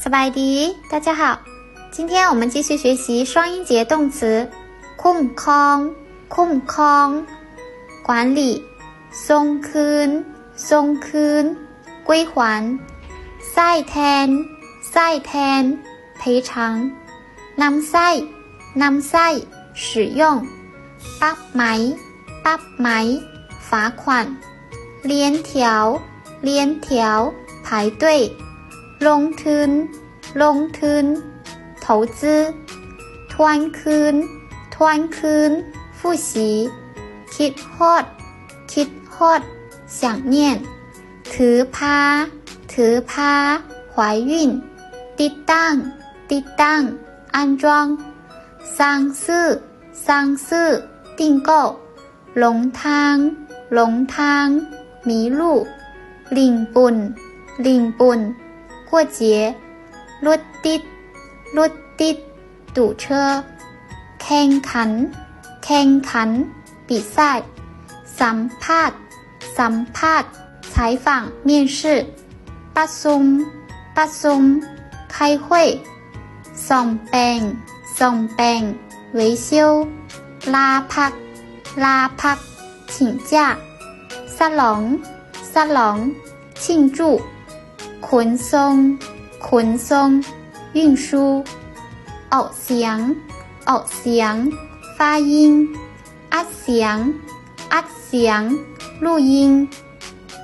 ສະບາຍດີ 大家好。今天我们继续学习双音节动词 ຄຸ້ມຄອງ ຄຸ້ມຄອງ 管理 ສົ່ງຄືນ ສົ່ງຄືນ 归还 ໃຊ້ແທນ ໃຊ້ແທນ 赔偿 ນຳໃຊ້ ນຳໃຊ້ 使用 ປັບໃໝ ປັບໃໝ 罚款 ລຽນແຖວ ລຽນແຖວ 排队 ລົງທຶນ ລົງທຶນ 投资 ທວນຄືນ ທວນຄືນ 复习 ຄິດຮອດ ຄິດຮອດ 想念 ຖືພາ ຖືພາ 怀孕 ຕິດຕັ້ງ ຕິດຕັ້ງ 安装 ສ້າງຊື້ ສ້າງຊື້ 订购 ຫຼົງທາງ ຫຼົງທາງ 迷路 ຫຼິ້ງປຸ່ນ ຫຼິ້ງປຸ່ນ 过节 ລົດຕິດ ລົດຕິດ 堵车 ແຂ່ງຂັນ ແຂ່ງຂັນ 比赛 ສຳພາດ ສຳພາດ 采访 面试 ປະຊຸມ ປະຊຸມ 开会 ສ້ອມແປງ ສ້ອມແປງ 维修 ລາພັກ ລາພັກ 请假 ສະຫຼອງ ສະຫຼອງ 庆祝 ຂົນສົ່ງ ຂົນສົ່ງ 运输 ອອກສຽງ ອອກສຽງ 发音 ອັດສຽງ ອັດສຽງ 录音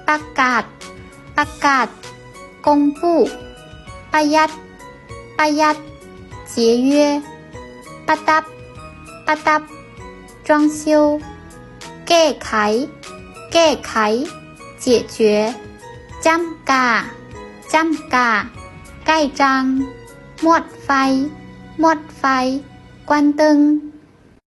ປະກາດ ປະກາດ 公布 ປະຢັດ ປະຢັດ 节约 ປະດັບ ປະດັບ 装修 ແກ້ໄຂ ແກ້ໄຂ 解决 ຈ້ຳກາ ຈ້ຳກາ 盖章 ໝົດໄຟ ໝົດໄຟ 关灯